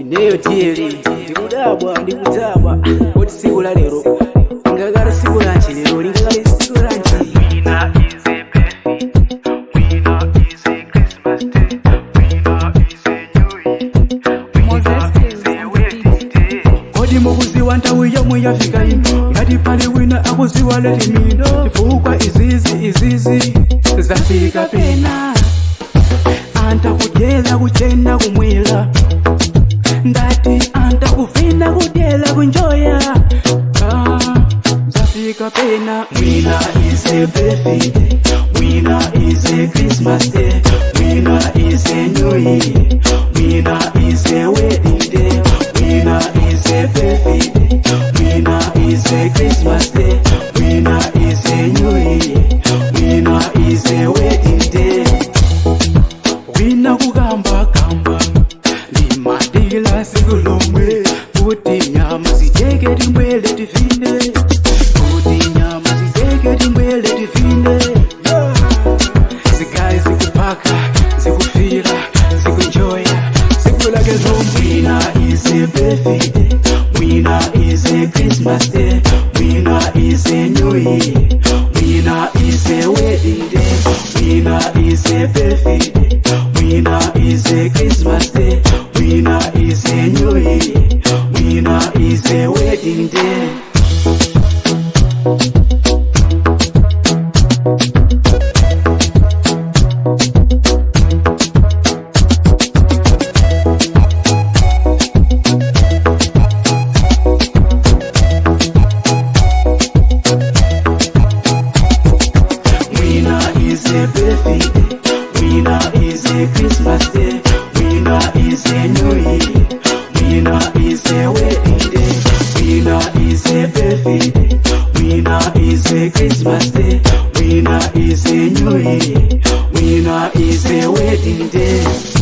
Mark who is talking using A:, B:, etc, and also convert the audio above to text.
A: Ineyo tiyeli ndikudabwa, ndikudabwa kuti tsiku la lero lingakale tsiku lanji, lero lingakale tsiku lanji.
B: Winner is a birthday. Winner is a Christmas day. Winner is a New Year. Winner is a wedding day.
A: Kodi mukuziwa nthawi yomwe yafika ino? Ngati pali wina akuziwa, let me know, chifukwa izizi, izizi zafika pena. Anthu akudyera, kuchena, kumwera. Ndati anthu akuvina, kudyera, kunjoya. Ah, zafika pena. Mwina is a birthday, mwina is a Christmas day, mwina is a New Year, mwina is a wedding day. Mwina is a birthday, mwina is a Christmas day, mwina is a New Year, mwina is a wedding day. Wina kukamba kamba, ndimadila siku lomwe kuti nyama zijeke, timwele, tivine, kuti nyama zijeke, timwele, tivine. Zigayi zikupaka, zikufira, zikunjoya siku lake lomwe. Mwina is a birthday, mwina is a Christmas day, mwina is a New Year, mwina is a wedding day. Mwina is a birthday, mwina is a Christmas day, mwina is a New Year, mwina is a wedding day. Mwina is a birthday, mwina is a Christmas day, mwina is a New Year, mwina is a wedding day. Mwina is a birthday, mwina is a Christmas day, mwina is a New Year, mwina is a wedding day.